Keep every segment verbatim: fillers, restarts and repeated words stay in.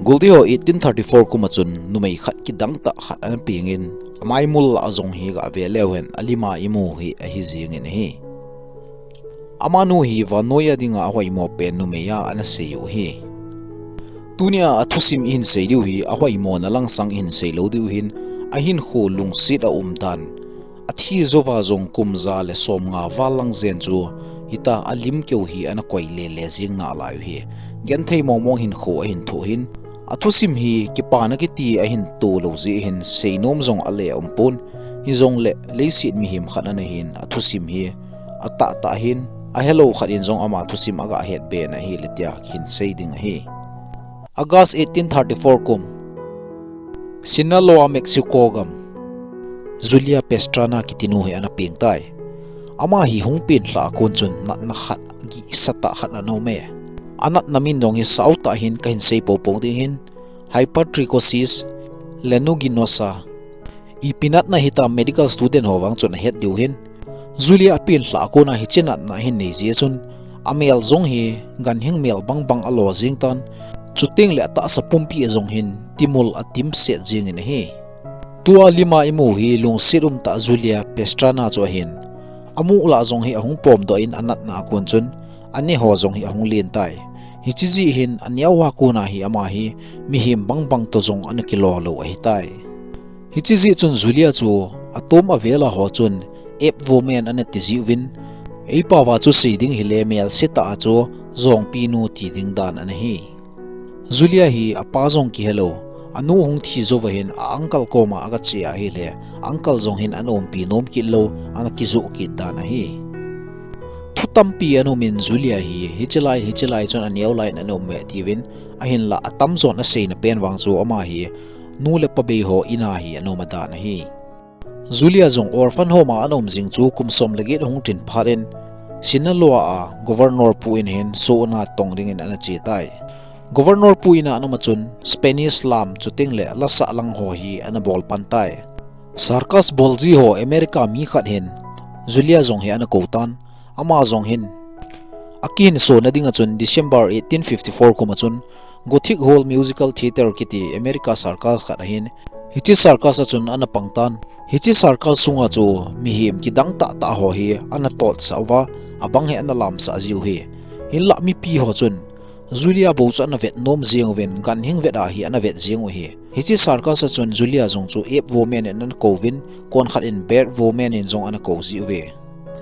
Goldie ho eighteen thirty-four kum a chun numei khat kidang tah khat ana pengin, amaimul lah a jong hi gave leu hen alima imu hi ahi jingin ahi. Amanu hi vannoi a dinga ahoimo pen numei a ana sei u ahi. Tunia athusim ihin sei diu hi ahoimona langsang ihin sei lou diu hin, ahinkho lungset a um dan. Athi jouva jong kum ja le som nga val lang jen chu, hitia alim keu hi ana koi lele jing nalai u ahi. Genthei mongmong hinkho ahin thoh hin, athusim hi kipana kiti ahin toh lou jeh hin seinom jong ale umpon, hijongle leiset mihem khat ana hin athusim hi atahtah hin, ahelou khat in jong ama thusim aga hetbe na ahile tia hin sei ding ahi. August eighteen thirty-four kum, Sinaloa, Mexico gam, Julia Pastrana kitinu hi ana peng tai. Ama hi hung penlhah a kon chun natna khat gihsa tah khat ana um e. Anatna min jong hi sautah hin kahin sei poupou ding hin, hypertrichosis lanuginosa. Ipi natna hitam medical student ho vang chun ahet diu hin. Julia apenlhah a kona hiche natna ahin nei jeh chun, amel jong hi ganhing mel bangbang alo jing tan, chuteng le atahsa pumpi a jong hin timul atimset jingin ahi. Tua lima imu hi lungset umtah Julia Pastrana chu ahin. Amu lah jong hi ahung pomdoh in anatna a kon chun, ane ho jong hi ahung len tai. Hiche jeh hin aneo a kona hi ama hi mihem bangbang toh jong ana kilo lou ahitai. Hiche jeh chun Julia chu atom avela ho chun ape woman ana ti jiuvin, eipao a chu sei ding hile melse tah a chu jongpinu ti ding dan ana hi. Julia hi apa jong kihelou, anu hung thi jouva hin a uncle koma aga che ahile, uncle jong hin ana umpi nom kit lou, ana kijoh kit dan ahi. Thu tampi ana umin Julia hi, hiche lai, hiche lai chun aneo lai in ana um e tiuvin, ahinlah atamjon aseina pen vang chu ama hi, nu le pa bei ho in a hi ana um adan ahi. Julia jong orphan home a ana um jing chu kum som le get ahung tin phat in, Sinaloa a Governor pu in hin sohna tong dingin ana che tai. Governor pu in a ana um a chun Spanish lam chuteng le lasah lang ho hi ana bol pan tai. Circus bol ji ho America mi khat hin Julia jong hi ana kou tan, ama jong hin akihinsona dinga chun December eighteen fifty-four kum a chun Gothic Hall Musical Theatre kiti America circus khat ahin, hiche circus a chun ana pang tan. Hiche circus sunga chu mihem kidang tahtah ho hi ana totsah uva, abang hi ana lamsah jiu ahi. Hinlah mipi ho chun Julia bou chu ana vet nom jing uvin, ganhing vet a hi ana vet jing u ahi. Hiche circus a chun Julia jong chu ape woman in ana kouvin, konkhat in bat woman in jong ana kou jiuve.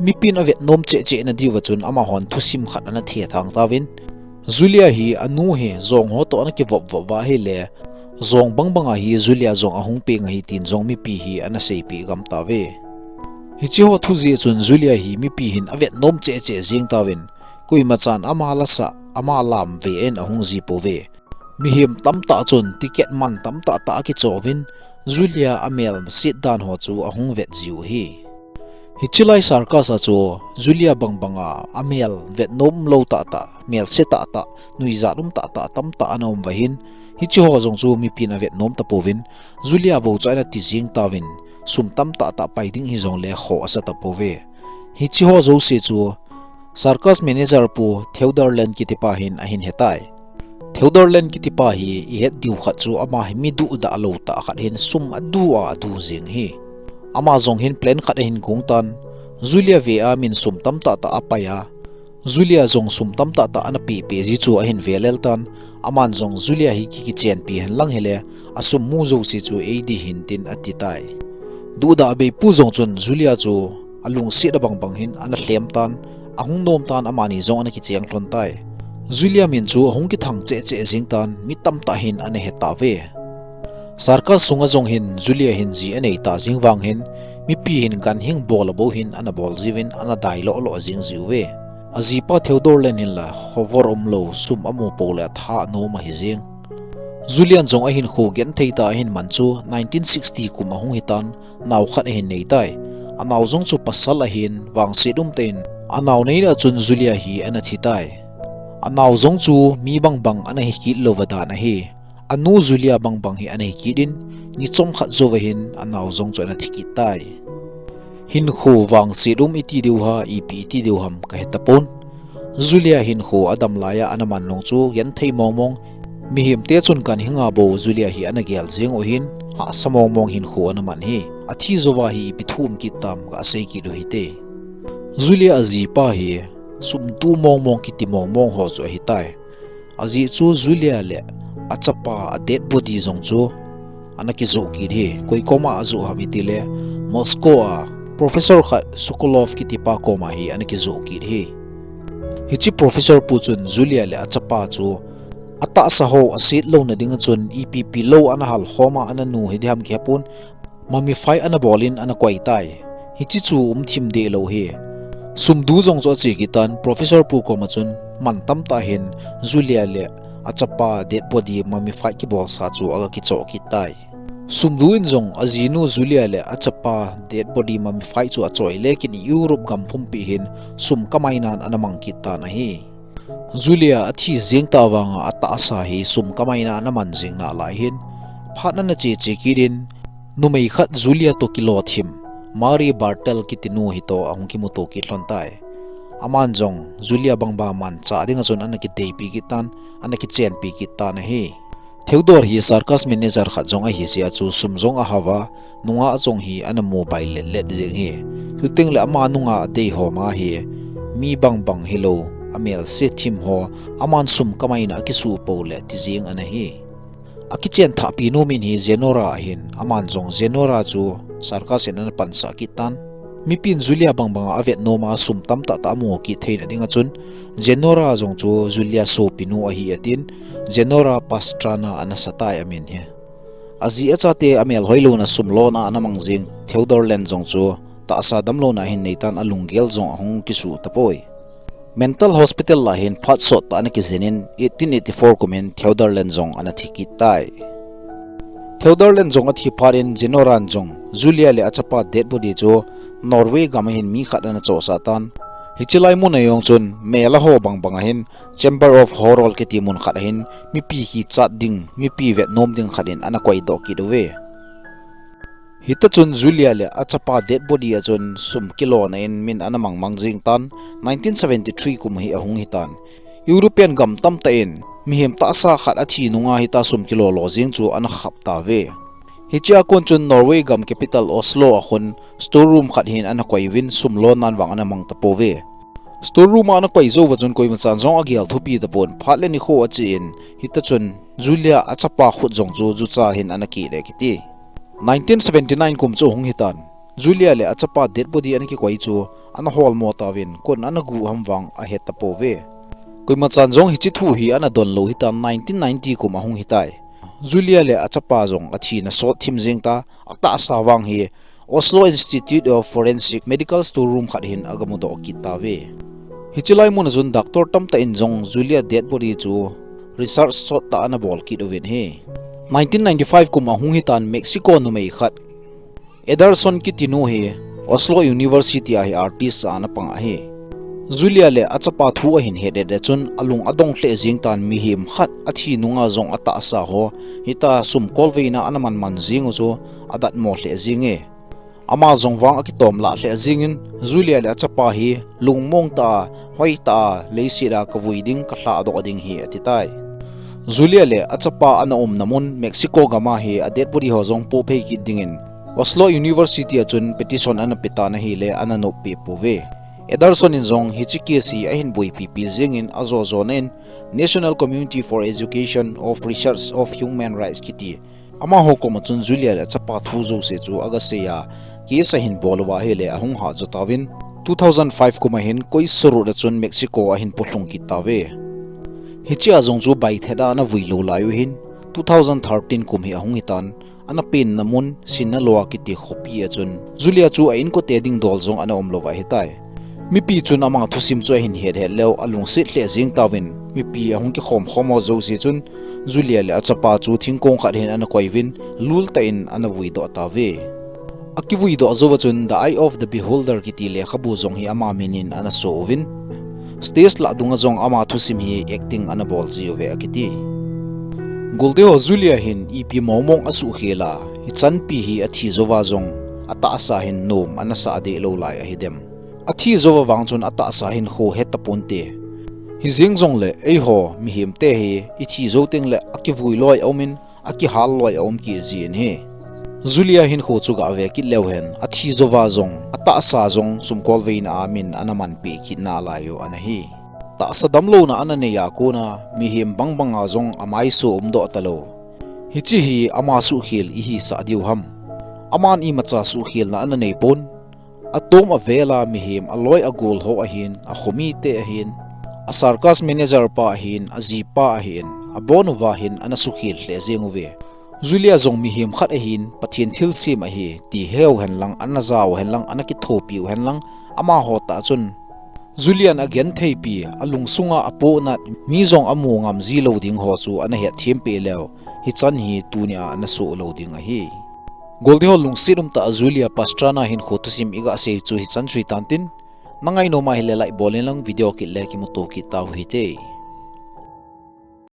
Mipin avet nom cheh cheh na diuva chun amahon thusim khat ana thethang tauvin, Julia hi anu hi jong ho toh ana kivop vop uva ahile, jong bangbang a hi Julia jong ahung peng ahi tin jong mipi hi ana seipeh gam tauve. Hiche ho thu jeh chun Julia hi mipi hin avet nom cheh cheh jing tauvin, koima chan ama lasah, ama lam ve in ahung ji pouve. Mihem tamtah chun ticket man tamtah tah akichouvin, Julia amel set dan ho chu ahung vet jiu ahi. Hiche lai circus a chu Julia bangbang a amel vet nom lou tahtah, melse tahtah, nuijat um tahtah tamtah ana um uva hin, hiche ho jong chu mipin avet nom tapouvin, Julia bou chu ana ti jing tauvin, sum tamtah tah pai ding hijongle khoh asa tapouve. Hiche ho jouse chu circus manager pu Theodore Land kitipa hin ahin hetai. Theodore Land kitipa hi ihet diu khat chu ama hi mi duhdah lou tah khat hin sum adu a adu jing ahi. Ama jong hin plan khat ahin gong tan, Julia ve a min sum tamtah tah apai a, Julia jong sum tamtah tah ana peh peh ji chu ahin ve lel tan, aman jong Julia hi ki, kichenpi hen lang hile, asum mu jouse chu eidi hih in tin ati tai. Duhdah beipu jong chun Julia chu alungset a bangbang hin ana lhem tan, ahung nom tan amani jong ana kicheng lhon tai. Julia min chu ahung kithang cheh cheh jing tan mi tamtah hin ana he tauve. Circus sunga jong hin Julia hin ji anei ta jing vang hin mipi hin ganhing bol a bou hin ana bol jiuvin ana dai loh loh jing jiuve. Ajipa Theodore Land hin la khovor umlou sum amu pou le atha anom ahi jing. Julian jong ahinkho genthei tah a ahin man chu nineteen sixty kum ahung hitan, nao khat ahin nei tai. Anao jong chu pasal ahin, vangset umtah in anao neina chun Julia hi ana thi tai. Anao jong chu mi bangbang ana hi kit louva dan ahi. Anu Julia bangbang hi ana hi kit in, ni chomkhat jouva hin anao jong chu ana thi kit tai. Hinkho vangset um iti diu ham, ipi iti diu ham kahe tapon. Julia hinkho adam laiya ana man nung chu genthei mongmong, Mihemte chun kan hinga bou Julia hi ana gel jeng u hin, hahsa mong mong hinkho ana man hi. Athi jouva hi ipi thu um kit tam ka asei kit u hite. Julia ajipa hi sumtu mong mong kiti mong mong ho chu ahitai. Ajeh chu Julia le achapa a dead body jong chu ana kijoh kit hi. Koi koma ajoh ham itile Moscow a professor khat Sokolov kitipa koma hi ana kijoh kit hi. Hiche professor pu chun Julia le achapa chu atahsa ho aset louna dinga chun ipi ipi lou ana hal khoma ana nu hi diham kihepon, mummified ana bolin ana koi tai. Hiche chu umthim deh lou hi. Sumdu jong chu ache kit tan, professor pu koma chun man tamtah hin Julia le achapa dead body mummified kibolsa chu aga kichoh kit tai. Sumdu in jong ajinu Julia le achapa dead body mummified chu achoi le kit in Europe gam pumpi hin sum kamainan ana mang kit tan ahi. Julia athi jeng tah vanga atahsa hi sum kamaina ana man jing nalai hin, phat ana che che kit in, numei khat Julia toh kilo thim, Marie Bartel kiti nu hi toh ahung kimuto kit lhon tai. Aman jong Julia bang bang manchah dinga chun ana kideipi kit tan, ana kichenpi kit tan ahi. Theodore hi circus manager khat jong ahi jeh a chu sum jong ahava, nungah jong hi ana mobile let let jeng hi. Chuteng le ama nungah adei ho ma hi mi bang bang hilou, amelse thim ho, aman sum kamaina akisuh pou le ti jeng ana hi. Akichen thahpi nu min hi Zenora ahin, aman jong Zenora chu circus in ana pansah kit tan. Mipin Julia bang banga avet noma sum tamtah tah amu kit theina dinga chun, Zenora jong chu Julia sopinu ahi atin, Zenora Pastrana ana satai amin hi. Aji achate amel hoilouna sum lona ana mang jing Theodore Land jong chu tahsa damlouna ahin neitan alunggel jong ahung kisuh tapoi. Mental hospital a hin phat sottah ana kijen in eighteen eighty-four kum in Theodore Land jong ana thi kit tai. Theodore Land jong athi phat in Zenoran jong Julia le achapa dead body chu Norway gam a hin mi khat ana chohsah tan. Hiche lai mun a jong chun mela ho bang bang a hin Chamber of Horror kiti mun khat a hin mipi kichat ding, mipi vetnom ding khat in ana koidoh kit uve. Hitachun Julia le achapa dead body a chun sum kilona in min ana mang mang jing tan, nineteen seventy-three kum hi ahung hitan. European gam tamtah in mihem tahsa khat athi nunga hita sum kilo lo jing chu ana khap tauve. Hichea kon chun Norway gam capital Oslo a khun store room khat hin ana koi uvin sum lonan vang ana mang tapouve. Store room a ana koi jouva chun koimachan jong agel thupi tapon, phat le nikho achen, hitachun Julia achapa khut jong chu jucha hin ana kile kiti. Nineteen seventy-nine kum chu ahung hitan. Julia le achapa dead body ana kikoi chu ana holmo tauvin, kon ana gu ham vang ahet tapouve. Koimachan jong hiche thu hi ana donlou hitan, nineteen ninety kum ahung hitai. Julia le achapa jong athina sot thim jeng ta, atahsa vang hi Oslo Institute of Forensic Medical store room khat hin agamudoh kit tauve. Hiche lai mun a chun doctor tamtah in jong Julia dead body chu research sottah ana bol kit uvin hi. Nineteen ninety-five kum ahung hitan, Mexico numei khat Ederson kiti nu hi Oslo University a hi artist a ana pang ahi. Julia le achapa thu ahin het het le chun alung adong lheh jeng tan, mihem khat athi nunga jong atahsa ho hita sum kolveina ana man man jing u chu adatmo lheh jenge. Ama jong vang akitom lah lheh jengin Julia le achapa hi lungmong tah a, hoitah a, leiset a kavui ding, kalhahdoh ding hi atitai. Julia le achapa ana umna mun Mexico gam a hi a dead body ho jong pophei kit dingin Oslo University a chun petition ana petan ahile ana noppeh pouve. Ederson in jong hiche case hi ahin boipipi jengin ajo jona in National Community for Education of Research of Human Rights kiti amaho koma chun Julia le achapa thu jouse chu agasei a, case ahin bol uva ahile ahung hahjo tauvin, two thousand five kum a hin Querétaro a chun Mexico ahin polhung kit tauve. Hichea jong chu baithet a ana vui lou lai u hin, two thousand thirteen kum hi ahung hitan, ana penna mun Sinaloa kiti khopi a chun Julia chu a inkote dingdol jong ana umlou ahitai. Mipi chun ama thusim chu ahin het het leu alungset lheh jeng tauvin, mipi ahung kikhom khom ho jouse chun Julia le achapa chu thingkong khat hin ana koi uvin, lultah in ana vuidoh tauve. Akivuidoh jouva chun The Eye of the Beholder kiti lekhabu jong hi ama min in ana so uvin, stage lah dunga jong ama thusim hi acting ana bol ji uve akiti. Golde ho, Julia hin ipi mong mong asuhkhel a, hichanpi hi athi jouva jong atahsa hin nom ana sah deh lou lai ahidem? Athi jouva vang chun atahsa hin khohe taponte. Hijeng jongle eiho mihemte hi ithi jou tengle akivui loi aumin, akihal loi aum kit jin ahi. Julia hinkho chu gave kit leu hen, athi jouva jong, atahsa jong sumkolveina a min ana manpeh kitna lai u ana hi. Tahsa damlouna ana nei a kona, mihem bangbanga jong amaiso umdoh talou. Hiche hi ama suhkhel ihisah diu ham. Aman imacha suhkhelna ana neipon. Atom avela mihem aloi agol ho ahin, akhomite ahin, a circus manager pa ahin, ajipa ahin, abonuva hin ana suhkhel lheh jeng uve. Julia jong mihem khat ahin, Pathen thilsem ahi, ti heu henlang, ana jao henlang, ana kithopiu henlang, amaho tah chun Julian agentheipi, alungsunga apohnat, mi jong amu ngam jilou ding ho chu ana hetthem peh leu, hichan hi tunia ana soh lou ding ahi. Goldie ho lungset umtah a Julia Pastrana hinkho thusim iga sei chu hichan chu hitan tin, nangainom ahile like bol inlang video kit le kimuto kit tau hite.